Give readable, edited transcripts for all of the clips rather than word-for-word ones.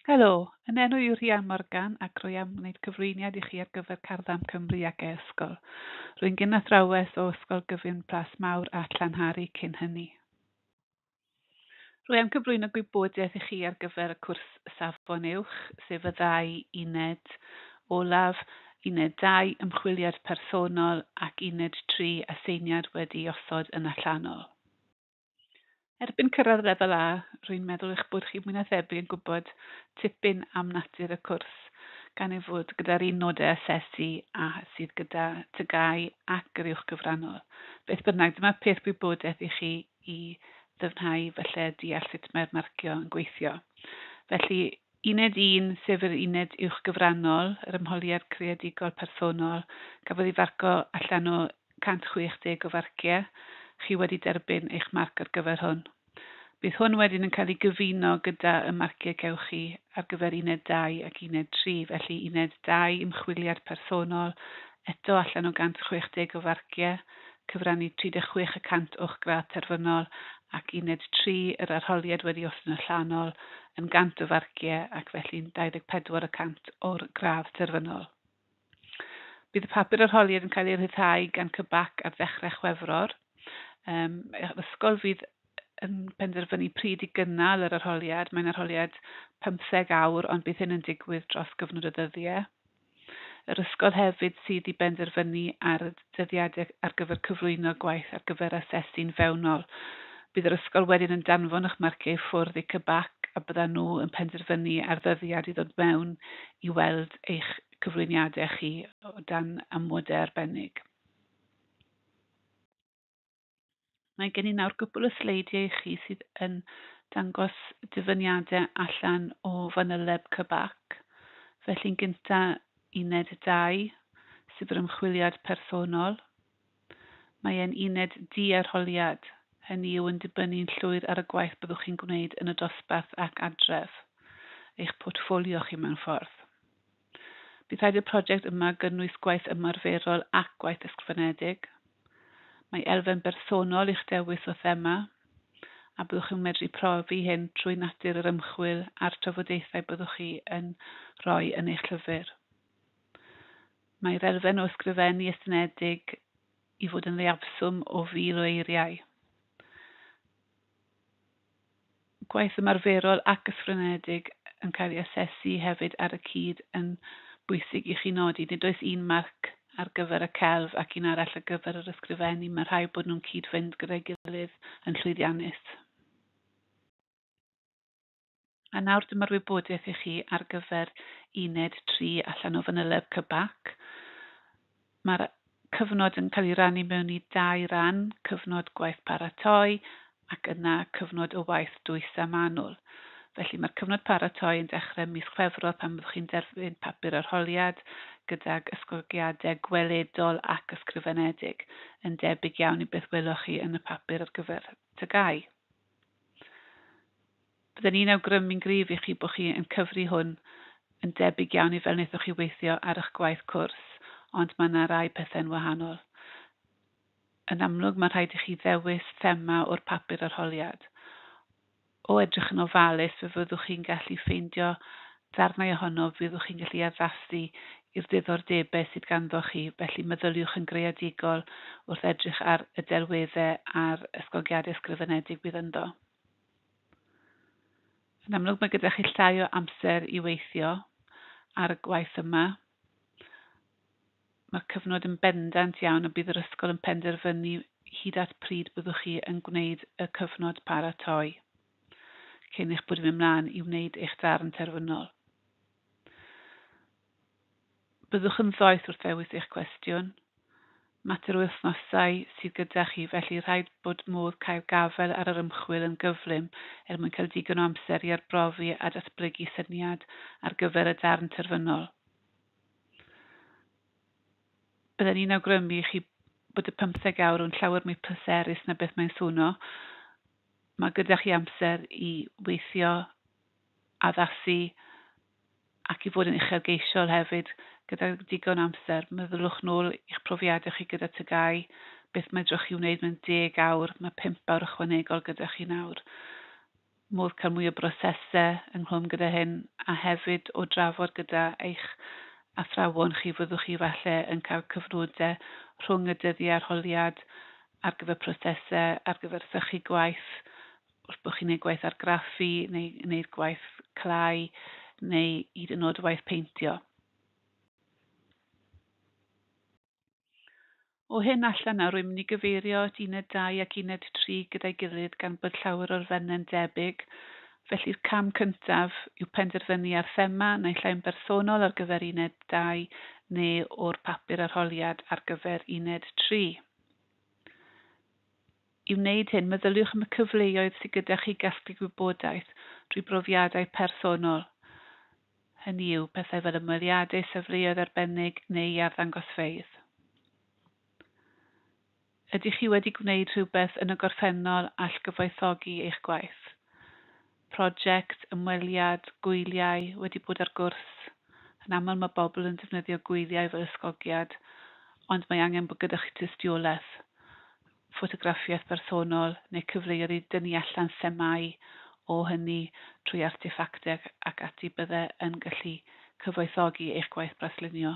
Helo, yn enw i yw Rhian Morgan ac rwy am wneud cyflwyniad i chi ar gyfer Carlam Cymru ac e-ysgol. Rwy'n gyn-athrawes o Ysgol Gyfun Plas Mawr a Llanhari cyn hynny. Rwy am cyflwyno gwybodaeth i chi ar gyfer y cwrs Safon Uwch, sef y ddau uned olaf, uned 2 ymchwiliad personol ac uned 3 aseiniad wedi'i osod yn allanol. Erbyn cyrraedd lefel A, rwy'n meddwl eich bod chi mwy na thebyg yn gwybod tipyn am natur y cwrs, gan ei fod gyda'r un nodau asesu a sydd gyda TGAU ac yr uwch gyfrannol. Beth bynnag, dyma peth gwybodaeth i chi i ddyfnhau falle deall sut mae'r marcio yn gweithio. Felly, uned 1, sef yr uned uwch gyfrannol, yr ymholiad creadigol personol, gafodd ei farco allan o 160 o farciau, chi wedi derbyn eich marc ar gyfer hwn. Bydd hwn wedyn yn cael ei gyfuno gyda y marciau gewch chi ar gyfer uned 2 ac uned 3, felly uned 2 ymchwiliad personol, eto allan o 160 o farciau, cyfrannu 36 y cant o'ch gradd terfynol, ac uned 3 yr arholiad wedi osod yn allanol yn 100 o farciau ac felly'n 24 y cant o'r gradd terfynol. Bydd y papur arholiad yn cael ei rhyddhau gan CBAC ar ddechrau Chwefror. Um, yr ysgol fydd yn penderfynu pryd i gynnal yr arholiad. Mae'n arholiad 15 awr, ond bydd hyn yn digwydd dros gyfnod o ddyddiau. Yr ysgol hefyd sydd i benderfynu ar y dyddiadau ar gyfer cyflwyno gwaith ar gyfer asesu'n fewnol. Bydd yr ysgol wedyn yn danfon eich marciau i ffwrdd i CBAC a byddan nhw yn penderfynu ar ddyddiad i ddod mewn i weld eich cyflwyniadau chi o dan amodau arbennig. Mae gen i nawr gwpl o sleidiau i chi sydd yn dangos dyfyniadau allan o fanyleb CBAC. Felly'n gyntaf, uned 2, sef yr ymchwiliad personol. Mae e'n uned di-arholiad, hynny yw yn dibynnu'n llwyr ar y gwaith byddwch chi'n gwneud yn y dosbarth ac adref, eich portffolio chi mewn ffordd. Bydd rhaid i'r prosiect yma gynnwys gwaith ymarferol ac gwaith ysgrifenedig. Mae elfen bersonol i'ch dewis o thema, a byddwch chi'n medru profi hyn trwy natur yr ymchwil a'r trafodaethau byddwch chi yn rhoi yn eich llyfr. Mae'r elfen o ysgrifennu estynedig i fod yn leiafswm o 1,000 o eiriau. Gwaith ymarferol ac ysgrifenedig yn cael ei asesu hefyd ar y cyd yn bwysig i chi nodi. Nid oes un marc ar gyfer y celf ac un arall ar gyfer yr ysgrifennu. Mae rhaid bod nhw'n cyd-fynd gyda'i gilydd yn llwyddiannus. A nawr dyma'r wybodaeth i chi ar gyfer uned 3 allan o fanyleb CBAC. Mae'r cyfnod yn cael ei rannu mewn i dau ran, cyfnod gwaith paratoi ac yna cyfnod o waith dwys a manwl. Felly mae'r cyfnod paratoi yn dechrau mis Chwefror pan byddwch chi'n derbyn papur arholiad gydag ysgogiadau gweledol ac ysgrifenedig, yn debyg iawn i beth weloch chi yn y papur ar gyfer TGAU. Bydden i'n awgrymu'n gryf i chi bod chi yn cyfri hwn yn debyg iawn i fel wnaethoch chi weithio ar eich gwaith cwrs, ond mae yna rai pethau'n wahanol. Yn amlwg, mae'n rhaid i chi ddewis thema o'r papur arholiad. O edrych yn ofalus, fe fyddwch chi'n gallu ffeindio darnau ohono fyddwch chi'n gallu addasu i'r diddordebau sydd ganddo chi, felly meddyliwch yn greadigol wrth edrych ar y delweddau a'r ysgogiadau ysgrifenedig bydd ynddo. Yn amlwg mae gyda chi llai o amser i weithio ar y gwaith yma. Mae'r cyfnod yn bendant iawn a bydd yr ysgol yn penderfynu hyd at pryd byddwch chi yn gwneud y cyfnod paratoi cyn eich bod yn mynd mlaen i wneud eich darn terfynol. Byddwch yn ddoeth wrth ddewis eich cwestiwn. Mater o wythnosau sydd gyda chi, felly rhaid bod modd cael gafael ar yr ymchwil yn gyflym er mwyn cael digon o amser i arbrofi a datblygu syniad ar gyfer y darn terfynol. Bydden i'n awgrymu i chi bod y pymtheg awr yn llawer mwy pleserus na beth mae'n swno. Mae gyda chi amser i weithio, addasu ac i fod yn uchelgeisiol hefyd gyda digon o amser. Meddylwch nôl i'ch profiadau chi gyda TGAU, beth medrwch chi wneud mewn 10 awr, mae 5 awr ychwanegol gyda chi nawr. Modd cael mwy o brosesau ynghlwm gyda hyn, a hefyd o drafod gyda eich athrawon chi, fyddwch chi falle yn cael cyfnodau rhwng y dyddiau arholiad ar gyfer prosesau, ar gyfer sychu gwaith, wrth bod chi'n gwneud gwaith argraffu neu gwneud gwaith clai neu hyd yn oed waith peintio. O hyn allan nawr, rwy'n mynd i gyfeirio at uned 2 ac uned 3 gyda'i gilydd gan bod llawer o'r elfennau'n debyg. Felly'r cam cyntaf yw penderfynu ar thema, naill ai'n bersonol ar gyfer uned 2 neu o'r papur arholiad ar gyfer uned 3. I wneud hyn, meddyliwch am y cyfleoedd sydd gyda chi gasglu gwybodaeth drwy brofiadau personol, hynny yw, pethau fel ymweliadau, safleoedd arbennig neu arddangosfeydd. Ydych chi wedi gwneud rhywbeth yn y gorffennol all gyfoethogi eich gwaith? Prosiect, ymweliad, gwyliau, wedi bod ar gwrs. Yn aml mae bobl yn defnyddio gwyliau fel ysgogiad, ond mae angen bod gyda chi tystiolaeth, ffotograffiaeth bersonol neu cyfleoedd i dynnu allan themâu o hynny trwy arteffactau ac ati bydde yn gallu cyfoethogi eich gwaith braslunio.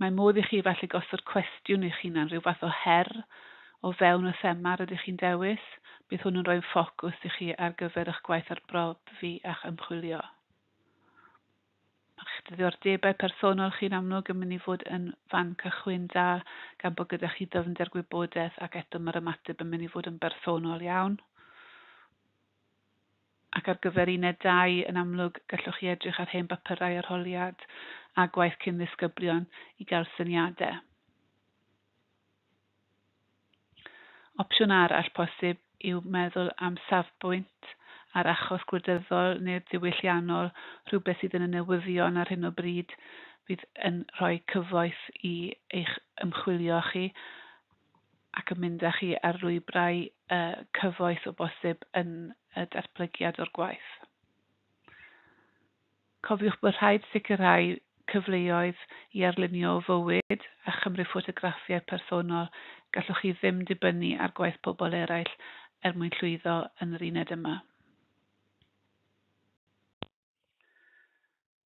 Mae modd i chi falle gosod cwestiwn i'ch hunan, rhyw fath o her o fewn y thema rydych chi'n dewis. Bydd hwn yn rhoi ffocws i chi ar gyfer eich gwaith arbrofi a'ch ymchwilio. Mae'ch diddordebau personol chi'n amlwg yn mynd i fod yn fan cychwyn da gan bod gyda chi ddyfnder gwybodaeth ac eto mae'r ymateb yn mynd i fod yn bersonol iawn. Ac ar gyfer uned 2, yn amlwg, gallwch chi edrych ar hen bapurau arholiad a gwaith cyn ddisgyblion i gael syniadau. Opsiwn arall posib yw meddwl am safbwynt ar achos gwleidyddol neu ddiwylliannol, rhywbeth sydd yn y newyddion ar hyn o bryd, fydd yn rhoi cyfoeth i eich ymchwilio chi ac yn mynd â chi ar lwybrau cyfoes o bosib yn y datblygiad o'r gwaith. Cofiwch bod rhaid sicrhau cyfleoedd i arlunio o fywyd a chymryd ffotograffiau personol. Gallwch chi ddim dibynnu ar gwaith pobl eraill er mwyn llwyddo yn yr uned yma.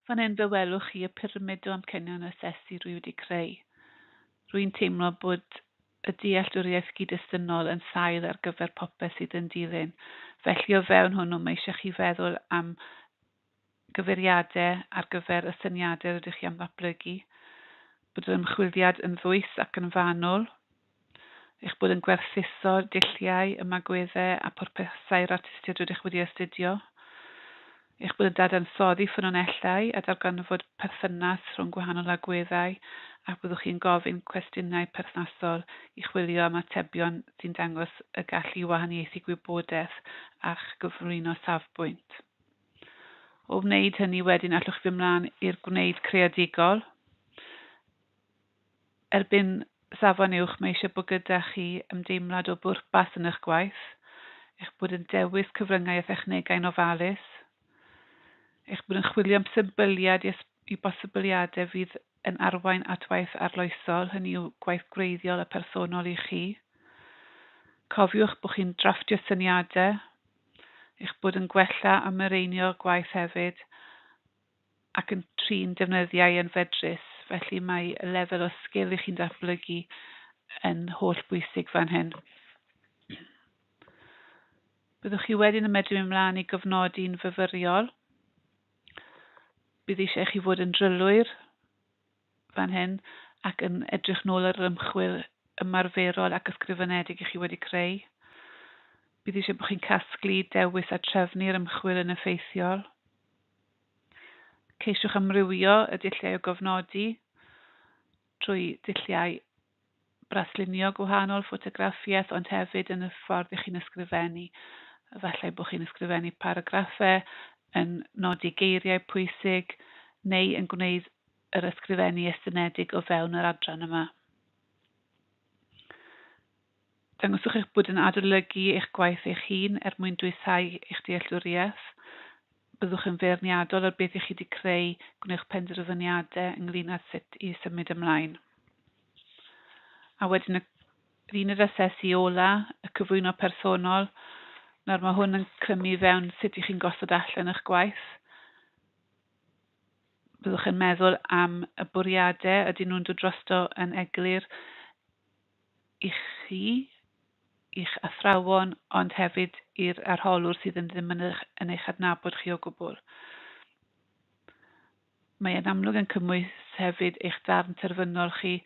Fan hyn fe welwch chi y pyramid o amcanion asesu rwy wedi creu. Rwy'n teimlo bod y dealltwriaeth gyd-destynol yn sail ar gyfer popeth sydd yn dilyn. Felly o fewn hwnnw mae eisiau chi feddwl am gyfeiriadau ar gyfer y syniadau rydych chi am ddatblygu, bod yr ymchwiliad yn ddwys ac yn fanwl, eich bod yn gwerthuso dulliau, ymagweddau a pwrpasau'r artistiaid rydych wedi astudio, eich bod yn dadansoddi ffynonellau a darganfod perthynas rhwng gwahanol agweddau ac byddwch chi'n gofyn cwestiynau perthnasol i chwilio am atebion sy'n dangos y gallu i wahaniaethu gwybodaeth a'ch gyflwyno safbwynt. O wneud hynny wedyn allwch chi fynd mlaen i'r gwneud creadigol. Erbyn safon uwch mae eisiau bod gyda chi ymdeimlad o bwrpas yn eich gwaith, eich bod yn dewis cyfryngau a thechnegau'n ofalus, eich bod yn chwilio am symbyliad i bosibiliadau fydd yn arwain at waith arloesol, hynny yw gwaith gwreiddiol a personol i chi. Cofiwch bod chi'n drafftio syniadau, eich bod yn gwella a mireinio gwaith hefyd ac yn trin defnyddiau yn fedrus, felly mae y lefel o sgil i chi'n datblygu yn holl bwysig fan hyn. Byddwch chi wedyn yn medru mynd mlaen i gofnodi'n fyfyriol. Bydd eisiau i chi fod yn drylwyr fan hyn ac yn edrych nôl ar yr ymchwil ymarferol ac ysgrifenedig i chi wedi creu. Bydd eisiau bod chi'n casglu, dewis a trefnu'r ymchwil yn effeithiol. Ceisiwch amrywio y dulliau o gofnodi trwy dulliau braslunio gwahanol, ffotograffiaeth, ond hefyd yn y ffordd i chi'n ysgrifennu. Efallai bod chi'n ysgrifennu paragraffau, yn nodi geiriau pwysig, neu yn gwneud yr ysgrifennu estynedig o fewn yr adran yma. Dangoswch eich bod yn adolygu eich gwaith eich hun er mwyn dwysau eich dealltwriaeth. Byddwch yn feirniadol ar beth i chi wedi creu, gwnewch penderfyniadau ynglyn â sut i symud ymlaen. A wedyn yr uned asesu ola, y cyflwyno personol. Nawr mae hwn yn clymu fewn sut i chi'n gosod allan eich gwaith. Byddwch yn meddwl am y bwriadau, ydyn nhw'n dod drosto yn eglur i chi, i'ch athrawon, ond hefyd i'r arholwr sydd yn ddim yn eich adnabod chi o gwbl. Mae e'n amlwg yn cynnwys hefyd eich darn terfynol chi,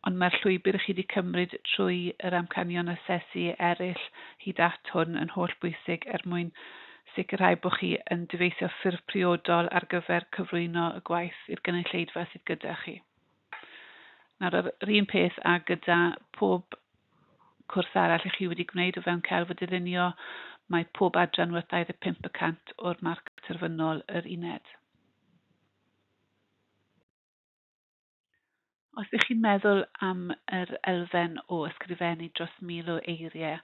ond mae'r llwybr chi wedi cymryd trwy yr amcanion asesu eraill hyd at hwn yn holl bwysig er mwyn sicrhau bod chi yn dyfeisio ffurf priodol ar gyfer cyflwyno y gwaith i'r gynulleidfa sydd gyda chi. Nawr, yr un peth a gyda pob cwrs arall i chi wedi gwneud o fewn celf a dylunio, mae pob adran werth 25% o'r marc terfynol yr uned. Os ydych chi'n meddwl am yr elfen o ysgrifennu dros 1000 o eiriau,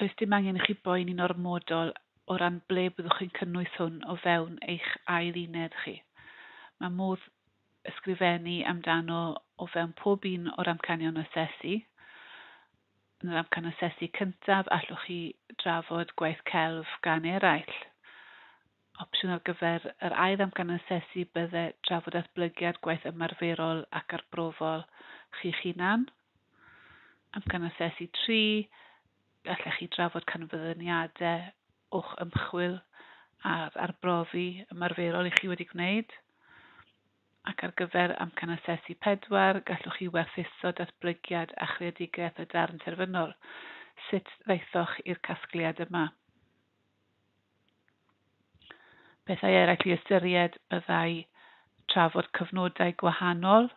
does dim angen i chi boeni'n ormodol o ran ble byddwch chi'n cynnwys hwn o fewn eich ail uned chi. Mae modd ysgrifennu amdano o fewn pob un o'r amcanion asesu. Yn yr amcan asesu cyntaf, allwch chi drafod gwaith celf gan eraill. Opsiwn ar gyfer yr ail amcan asesu bydde trafod datblygiad gwaith ymarferol ac arbrofol chi'ch hunan. Amcan asesu 3, gallech chi drafod canfyddiadau o'ch ymchwil a'r arbrofi ymarferol i chi wedi gwneud. Ac ar gyfer amcan asesu 4, gallwch chi werthuso datblygiad a chreadigaeth y darn terfynol. Sut ddaethoch i'r casgliad yma? Pethau eraill i ystyried byddai trafod cyfnodau gwahanol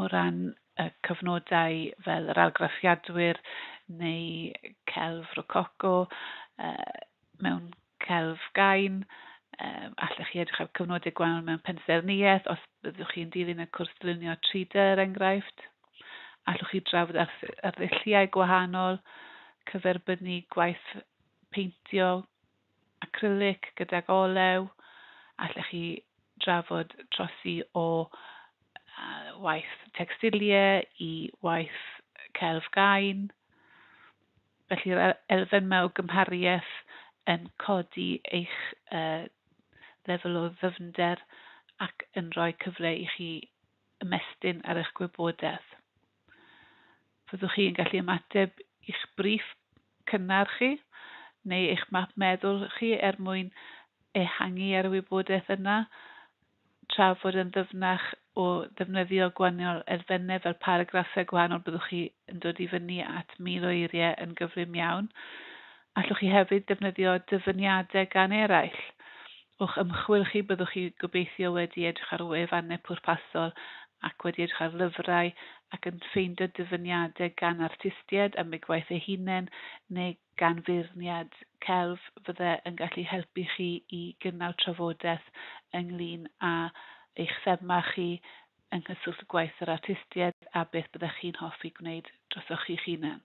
o ran y cyfnodau fel yr argraffiadwyr neu celf rococo mewn celf gain. Allech chi edrych ar cyfnodau gwahanol mewn pensaernïaeth os byddwch chi'n dilyn y cwrs dylunio 3D er enghraifft. Allwch chi drafod arddulliau gwahanol, cyferbynnu gwaith peintio acrylic gydag olew. Allech chi drafod trosi o waith tecstiliau i waith celf gain. Felly'r elfen yma o gymhariaeth yn codi eich lefel o ddyfnder ac yn rhoi cyfle i chi ymestyn ar eich gwybodaeth. Fyddwch chi yn gallu ymateb i'ch briff cynnar chi neu eich map meddwl chi er mwyn ehangu ar y wybodaeth yna, trafod yn ddyfnach o ddefnyddio gwahanol elfennau fel paragraffau gwahanol, byddwch chi yn dod i fyny at 1000 o eiriau yn gyflym iawn. Allwch chi hefyd ddefnyddio dyfyniadau gan eraill. O'ch ymchwil chi byddwch chi gobeithio wedi edrych ar wefannau pwrpasol ac wedi edrych ar lyfrau ac yn ffeindio dyfyniadau gan artistiaid am eu gwaith eu hunain neu gan feirniad celf fydde yn gallu helpu chi i gynnal trafodaeth ynglyn â eich thema chi yng nghyswllt gwaith yr artistiaid a beth byddech chi'n hoffi gwneud drosoch chi'ch hunain.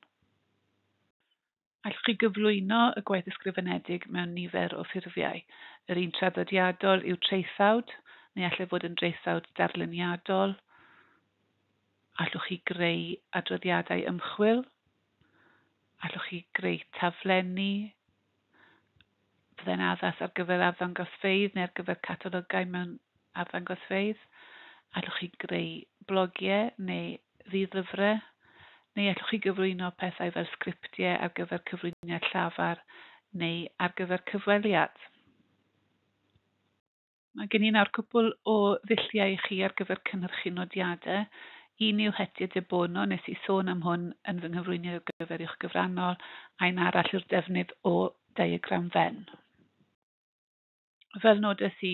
Allwch chi gyflwyno y gwaith ysgrifenedig mewn nifer o ffurfiau. Yr un traddodiadol yw traethawd, neu allai fod yn draethawd darluniadol. Allwch chi greu adroddiadau ymchwil. Allwch chi greu taflenni, byddai'n addas ar gyfer arddangosfeydd neu ar gyfer catalogau mewn arddangosfeydd. Allwch chi greu blogiau neu ddyddlyfrau, neu allwch chi gyflwyno pethau fel sgriptiau ar gyfer cyflwyniad llafar neu ar gyfer cyfweliad. Mae gen i nawr cwpl o ddulliau i chi ar gyfer cynhyrchu nodiadau. Un yw Hetia de Bono, nes i sôn am hwn yn fy nghyflwyniad ar gyfer uwch gyfrannol, a un arall yw'r defnydd o diagram Venn. Fel nodes i,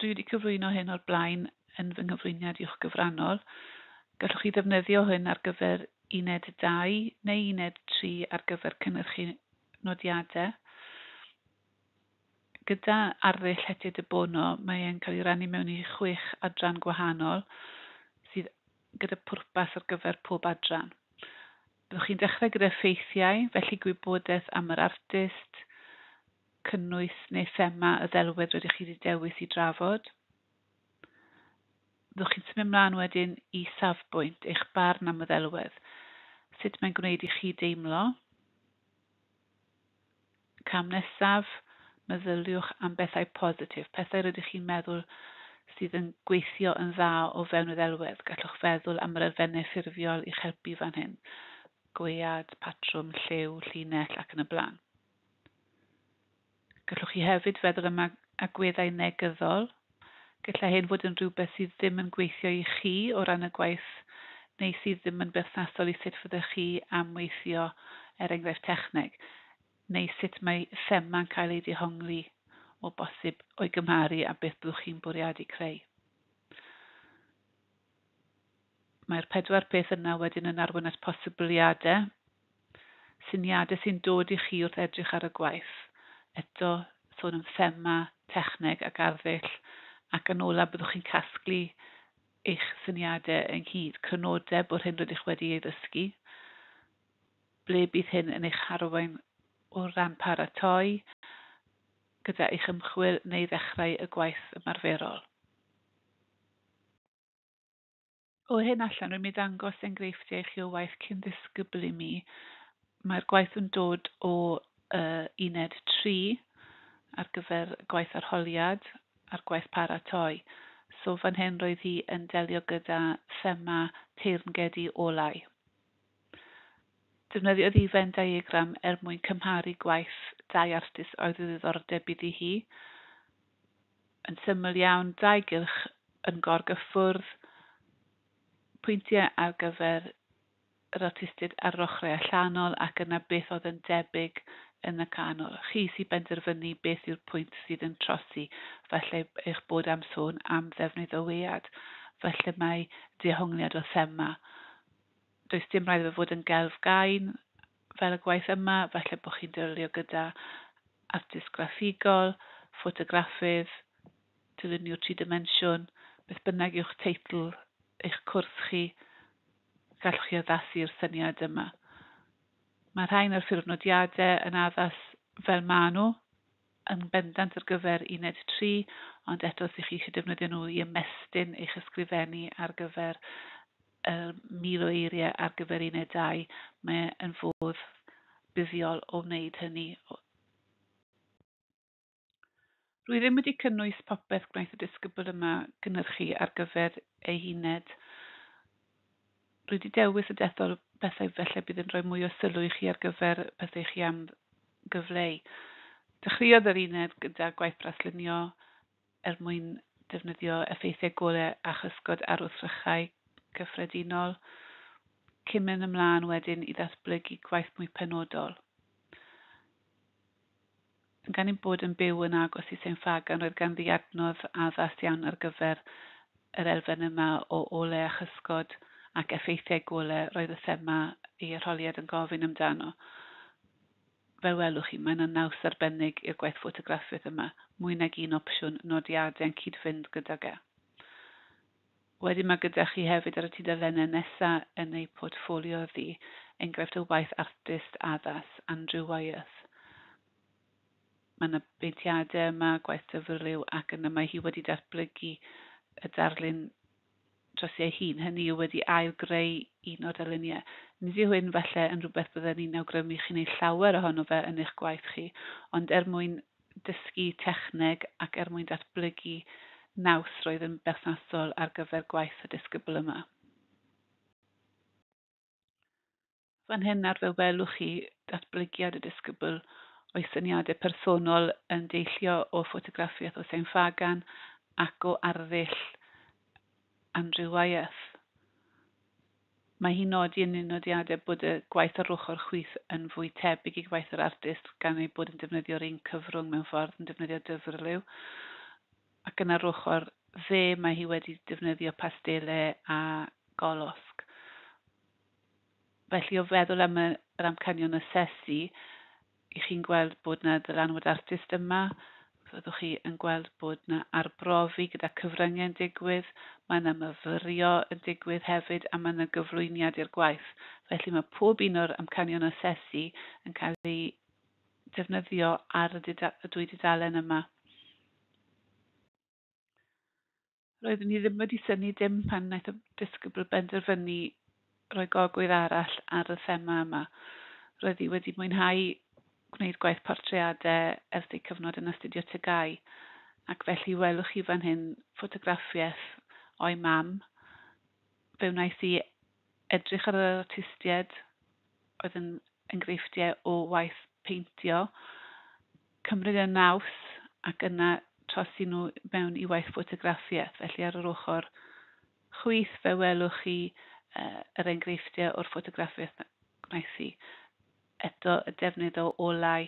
dwi wedi cyflwyno hyn o'r blaen yn fy nghyflwyniad uwch gyfrannol. Gallwch chi ddefnyddio hyn ar gyfer uned 2 neu uned 3 ar gyfer cynhyrchu nodiadau. Gyda arddull Hetia de Bono, mae e'n cael ei rannu mewn i 6 adran gwahanol sydd gyda pwrpas ar gyfer pob adran. Byddwch chi'n dechrau gyda ffeithiau, felly gwybodaeth am yr artist, cynnwys neu thema y ddelwedd rydych chi wedi dewis i drafod. Byddwch chi'n symud ymlaen wedyn i safbwynt, eich barn am y ddelwedd, sut mae'n gwneud i chi deimlo. Cam nesaf, meddyliwch am bethau positif, pethau rydych chi'n meddwl sydd yn gweithio yn dda o fewn y ddelwedd. Gallwch feddwl am yr elfennau ffurfiol i'ch helpu fan hyn. Gwead, patrwm, lliw, llinell ac yn y blaen. Gallwch chi hefyd feddwl am agweddau negyddol. Gallai hyn fod yn rhywbeth sydd ddim yn gweithio i chi o ran y gwaith neu sydd ddim yn berthnasol i sut fyddech chi am weithio, er enghraifft techneg, neu sut mae thema'n cael ei dehongli o bosib o'i gymharu â beth byddwch chi'n bwriadu creu. Mae'r pedwar peth yna wedyn yn arwain at posibiliadau, syniadau sy'n dod i chi wrth edrych ar y gwaith. Eto, sôn am thema, techneg ac arddull, ac yn ola byddwch chi'n casglu eich syniadau ynghyd, crynodeb o'r hyn rydych wedi ei ddysgu, ble bydd hyn yn eich harwain o ran paratoi gyda eich ymchwil neu ddechrau y gwaith ymarferol. O hyn allan, rwy'n mynd i ddangos enghreifftiau i chi o waith cyn ddisgybl i mi. Mae'r gwaith yn dod o uned 3 ar gyfer gwaith arholiad a'r gwaith paratoi. So fan hyn roedd hi yn delio gyda thema teyrnged i olau. Defnyddiodd hi Venn diagram er mwyn cymharu gwaith dau artist oedd o ddiddordeb iddi hi. Yn syml iawn, dau gylch yn gorgyffwrdd, pwyntiau ar gyfer yr artistiaid ar yr ochrau allanol ac yna beth oedd yn debyg yn y canol. Chi sy'n benderfynu beth yw'r pwynt sydd yn trosi, falle eich bod am sôn am ddefnydd o wead, falle mae dehongliad o thema. Does dim rhaid iddo fod yn gelf gain fel y gwaith yma, falle bod chi'n delio gyda artist graffigol, ffotograffydd, dyluniwr tri-dimensiwn, beth bynnag yw'ch teitl eich cwrs chi, gallwch chi addasu'r syniad yma. Mae rhain o'r ffurfnodiadau yn addas fel maen nhw, yn bendant ar gyfer uned 3, ond eto os ych chi eisiau defnyddio nhw i ymestyn eich ysgrifennu ar gyfer y 1,000 o eiriau ar gyfer uned 2, mae yn fodd buddiol o wneud hynny. Rwy ddim wedi cynnwys popeth gwnaeth y disgybl yma gynhyrchu ar gyfer ei huned. Rwy wedi dewis y dethol pethau felly bydd yn rhoi mwy o sylw i chi ar gyfer pethau chi am gyfleu. Dechreuodd yr uned gyda gwaith braslunio er mwyn defnyddio effeithiau golau a chysgod ar wrthrychau cyffredinol, cyn mynd ymlaen wedyn i ddatblygu gwaith mwy penodol. Gan ein bod yn byw yn agos i Sain Ffagan, roedd ganddi adnodd addas iawn ar gyfer yr elfen yma o olau a chysgod ac effeithiau golau roedd y thema ei arholiad yn gofyn amdano. Fel welwch chi, mae yna naws arbennig i'r gwaith ffotograffiaeth yma, mwy nag un opsiwn nodiadau yn cyd-fynd gydag e. Wedyn mae gyda chi hefyd ar y tudalennau nesaf yn ei portffolio ddi, enghraifft o waith artist addas, Andrew Wyeth. Mae yna beintiadau yma, gwaith dyfrlyw, ac yna mae hi wedi datblygu y darlun dros ei hun, hynny yw wedi ail-greu un o'r darluniau. Nid yw hyn falle yn rhywbeth bydden ni'n awgrymu chi wneud llawer ohono fe yn eich gwaith chi, ond er mwyn dysgu techneg ac er mwyn datblygu naws roedd yn berthnasol ar gyfer gwaith y disgybl yma. Fan hyn ar fe welwch chi datblygiad y disgybl o'i syniadau personol yn deillio o ffotograffiaeth o Sain Ffagan ac o arddull Andrew Wyeth. Mae hi'n nodi yn ei nodiadau bod y gwaith ar ochr chwith yn fwy tebyg i gwaith yr artist gan ei bod yn defnyddio'r un cyfrwng mewn ffordd, yn defnyddio dyfrliw. Ac yn ar ochr dde mae hi wedi defnyddio pastelau a golosg. Felly o feddwl am yr amcanion asesu, i chi'n gweld bod yna ddylanwad artist yma, fyddwch chi yn gweld bod yna arbrofi gyda cyfryngau yn digwydd, mae yna myfyrio yn digwydd hefyd, a mae yna gyflwyniad i'r gwaith. Felly mae pob un o'r amcanion asesu yn cael ei defnyddio ar y dwy dudalen yma. Roeddwn i ddim wedi synnu dim pan wnaeth y disgybl benderfynu rhoi gogwydd arall ar y thema yma. Roedd hi wedi mwynhau gwneud gwaith portreadau ers ei cyfnod yn astudio TGAU, ac felly welwch chi fan hyn ffotograffiaeth o'i mam. Fe wnaeth hi edrych ar yr artistiaid oedd yn enghreifftiau o waith peintio, cymryd y naws ac yna trosi nhw mewn i waith ffotograffiaeth. Felly ar yr ochr chwith fe welwch chi yr enghreifftiau o'r ffotograffiaeth gwnaeth hi. Eto y defnydd o olau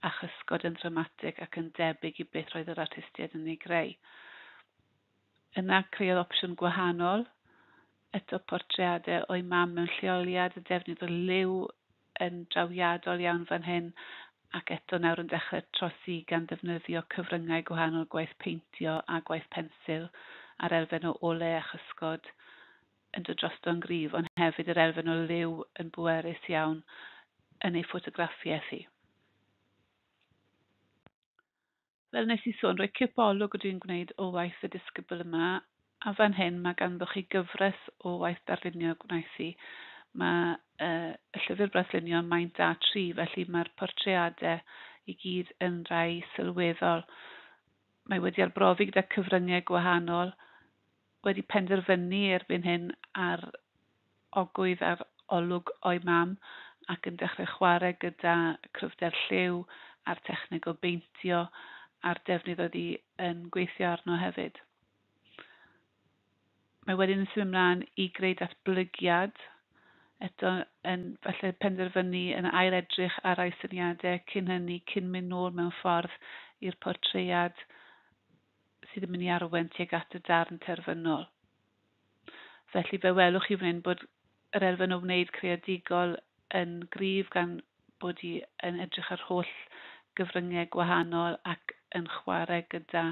a chysgod yn ddramatig ac yn debyg i beth roedd yr artistiaid yn ei greu. Yna creodd opsiwn gwahanol, eto portreadau o'i mam mewn lleoliad, y defnydd o liw yn drawiadol iawn fan hyn, ac eto nawr yn dechrau trosi gan ddefnyddio cyfryngau gwahanol, gwaith peintio a gwaith pensil, a'r elfen o olau a chysgod yn dod drosto'n gryf, ond hefyd yr elfen o liw yn bwerus iawn yn ei ffotograffiaeth hi. Fel nes i sôn, rhoi cipolwg ydw i'n gwneud o waith y disgybl yma, a fan hyn mae ganddo chi gyfres o waith darlunio gwnaeth hi. Mae y llyfr braslunio yn maint A3, felly mae'r portreadau i gyd yn rhai sylweddol. Mae wedi arbrofi gyda cyfryngau gwahanol, wedi penderfynu erbyn hyn ar ogwydd a'r olwg o'i mam ac yn dechrau chwarae gyda cryfder lliw a'r techneg o beintio a'r defnydd oedd hi yn gweithio arno hefyd. Mae wedyn yn symud ymlaen i greu datblygiad, eto yn falle penderfynu yn ail edrych ar rai syniadau cyn hynny, cyn mynd nôl mewn ffordd i'r portread sydd yn mynd i arwain tuag at y darn terfynol. Felly fe welwch chi fan hyn bod yr elfen o wneud creadigol yn gryf gan bod hi yn edrych ar holl gyfryngau gwahanol ac yn chwarae gyda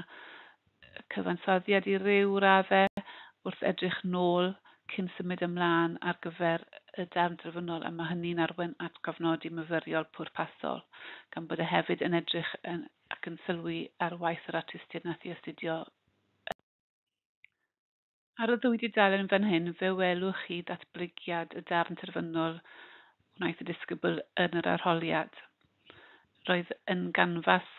cyfansoddiad i ryw raddau wrth edrych nôl cyn symud ymlaen ar gyfer y darn terfynol, a mae hynny'n arwain at gofnodi myfyriol pwrpasol, gan bod e hefyd yn edrych ac yn sylwi ar waith yr artistiaid nath i astudio. Ar y ddwy dudalen fan hyn, fe welwch chi ddatblygiad y darn terfynol wnaeth y disgybl yn yr arholiad. Roedd yn ganfas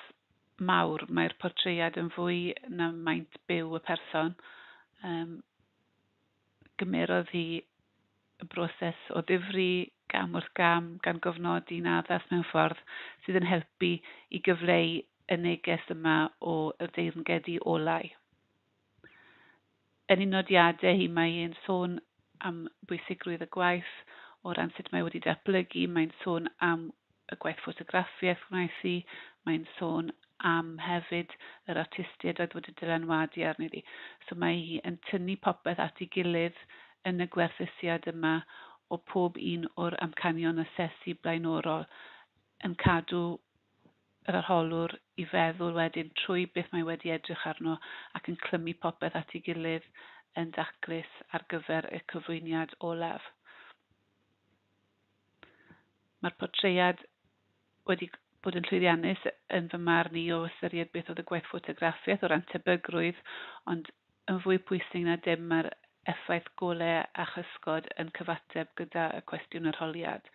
mawr, mae'r portread yn fwy na maint byw y person. Gymerodd hi y broses o ddifri gam wrth gam gan gofnodi'n addas mewn ffordd sydd yn helpu i gyfleu y neges yma o y deyrngedi olau. Yn ei nodiadau hi mae hi'n sôn am bwysigrwydd y gwaith o ran sut mae wedi datblygu, mae'n sôn am y gwaith ffotograffiaeth wnaeth hi, mae'n sôn am hefyd yr artistiaid oedd wedi dylanwadu arni hi. So mae hi yn tynnu popeth at ei gilydd yn y gwerthusiad yma o pob un o'r amcanion asesu blaenorol, yn cadw yr arholwr i feddwl wedyn trwy beth mae wedi edrych arno ac yn clymu popeth at ei gilydd yn daclus ar gyfer y cyflwyniad olaf. Mae'r portread wedi bod yn llwyddiannus yn fy marn i o ystyried beth oedd y gwaith ffotograffiaeth o ran tebygrwydd, ond yn fwy pwysig na dim mae'r effaith golau a chysgod yn cyfateb gyda y cwestiwn arholiad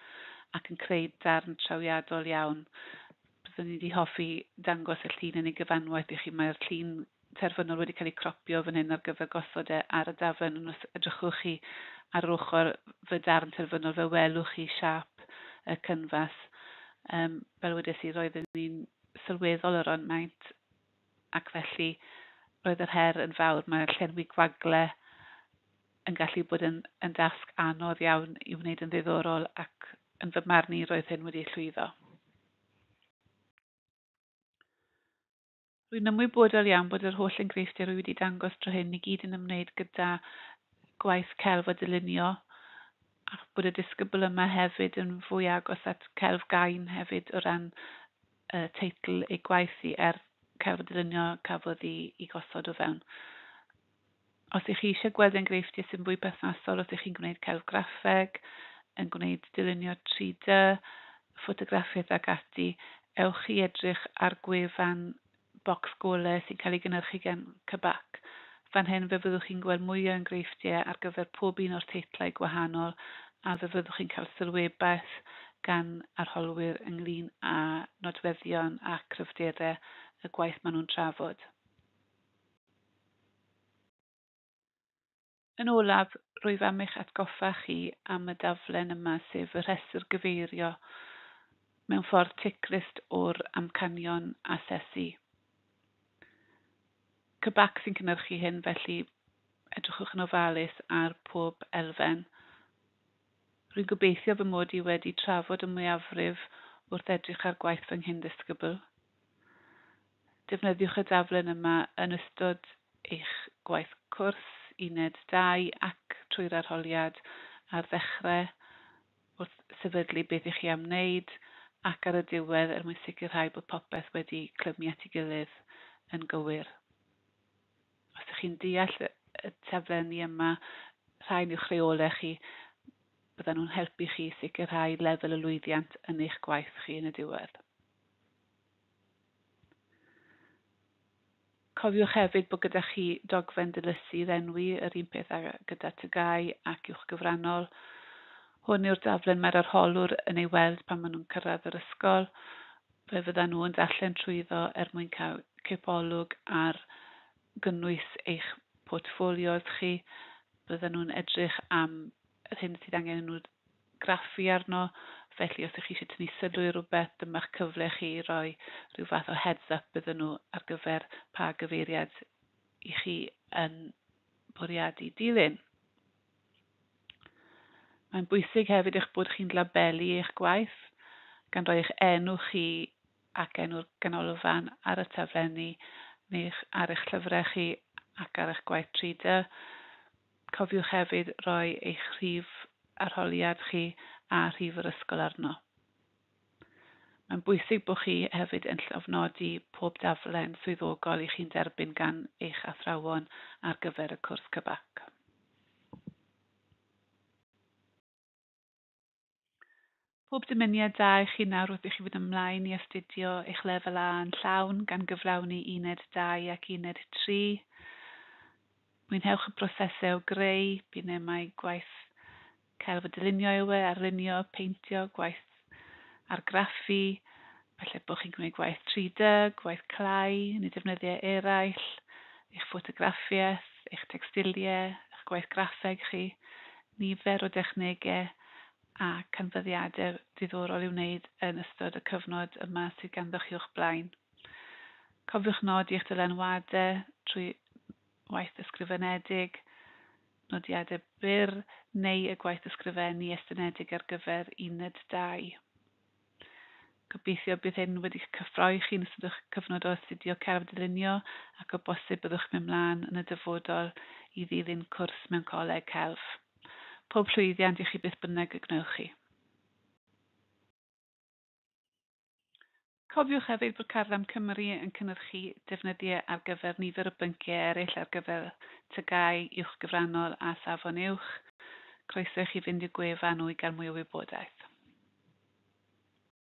ac yn creu darn trawiadol iawn. Byddwn ni wedi hoffi dangos y llun yn ei gyfanwaith i chi. Mae'r llun terfynol wedi cael ei cropio fan hyn ar gyfer gosod e ar y daflen, ond os edrychwch chi ar yr ochr fy darn terfynol fe welwch chi siâp y cynfas. Fel wedes i, roedden ni'n sylweddol o ran maint ac felly roedd yr her yn fawr. Mae'r llenwi gwagle yn gallu bod yn dasg anodd iawn i wneud yn ddiddorol ac yn fy marn i roedd hyn wedi llwyddo. Rwy'n ymwybodol iawn bod yr holl enghreifftiau rwy wedi dangos tro hyn i gyd yn ymwneud gyda gwaith celf a dylunio, ac bod y disgybl yma hefyd yn fwy agos at celf gain hefyd o ran teitl ei gwaith i, er celf a dylunio cafodd ei gosod o fewn. Os ych chi eisiau gweld enghreifftiau sy'n fwy perthnasol, os ych chi'n gwneud celf graffeg, yn gwneud dylunio 3D, ffotograffiaeth ac ati, ewch i edrych ar gwefan bocs golau sy'n cael ei gynhyrchu gan CBAC. Fan hyn fe fyddwch chi'n gweld mwy o enghreifftiau ar gyfer pob un o'r teitlau gwahanol a fe fyddwch chi'n cael sylwebaeth gan arholwyr ynglyn â nodweddion a cryfderau y gwaith maen nhw'n trafod. Yn olaf, rwyf am eich atgoffa chi am y daflen yma, sef y rhestr gyfeirio mewn ffordd ticlist o'r amcanion asesu. CBAC sy'n cynhyrchu hyn, felly edrychwch yn ofalus ar pob elfen. Rwy'n gobeithio fy mod i wedi trafod y mwyafrif wrth edrych ar gwaith fy nghyn-ddisgybl. Defnyddiwch y daflen yma yn ystod eich gwaith cwrs, uned 2 ac trwy'r arholiad ar ddechrau wrth sefydlu beth ych chi am wneud ac ar y diwedd er mwyn sicrhau bod popeth wedi clymu at ei gilydd yn gywir. Os ydych chi'n deall y taflenni yma, rhain yw'ch rheolau chi, byddan nhw'n helpu chi sicrhau lefel y lwyddiant yn eich gwaith chi yn y diwedd. Cofiwch hefyd bod gyda chi dogfen dilysu ddenwi, yr un peth â gyda TGAU ac uwchgyfrannol. Hwn yw'r daflen mae'r arholwr yn ei weld pan maen nhw'n cyrraedd yr ysgol. Fe fyddan nhw yn darllen trwyddo er mwyn cael cipolwg ar gynnwys eich portffolios chi. Byddan nhw'n edrych am yr hyn sydd angen nhw graffu arno, felly os ydych chi eisiau tynnu sylw i rhywbeth, dyma'ch cyfle chi i roi rhyw fath o heads up iddyn nhw ar gyfer pa gyfeiriad i chi yn bwriadu dilyn. Mae'n bwysig hefyd eich bod chi'n labelu eich gwaith, gan roi eich enw chi ac enw'r ganolfan ar y taflenni neu ar eich llyfrau chi ac ar eich gwaith 3D. Cofiwch hefyd roi eich rhif arholiad chi a rhif yr ysgol arno. Mae'n bwysig bod chi hefyd yn llofnodi pob daflen swyddogol i chi'n derbyn gan eich athrawon ar gyfer y cwrs CBAC. Pob dymuniad da i chi nawr wrth i chi fynd ymlaen i astudio eich lefel A yn llawn gan gyflawni uned 2 ac uned 3. Mwynhewch y prosesau o greu, bydd mae gwaith celf a dylunio yw e, arlunio, peintio, gwaith argraffu, falle bod chi'n gwneud gwaith 3D, gwaith clai neu defnyddiau eraill, eich ffotograffiaeth, eich textiliau, eich gwaith graffeg chi, nifer o dechnegau a canfyddiadau diddorol i'w wneud yn ystod y cyfnod yma sydd ganddo chi o'ch blaen. Cofiwch nodi eich dylanwadau trwy waith ysgrifenedig, nodiadau byr neu y gwaith ysgrifennu estynedig ar gyfer uned 2. Gobeithio bydd hyn wedi cyffroi chi yn ystod eich cyfnod o astudio celf dylunio ac o bosib byddwch mynd mlaen yn y dyfodol i ddilyn cwrs mewn coleg celf. Pob llwyddiant i chi beth bynnag y gwnewch chi. Cofiwch hefyd bod Carlam Cymru yn cynhyrchu defnyddiau ar gyfer nifer o bynciau eraill ar gyfer TGAU, uwchgyfrannol a safon uwch. Croeso i chi fynd i'w gwefan nhw i gael mwy o wybodaeth.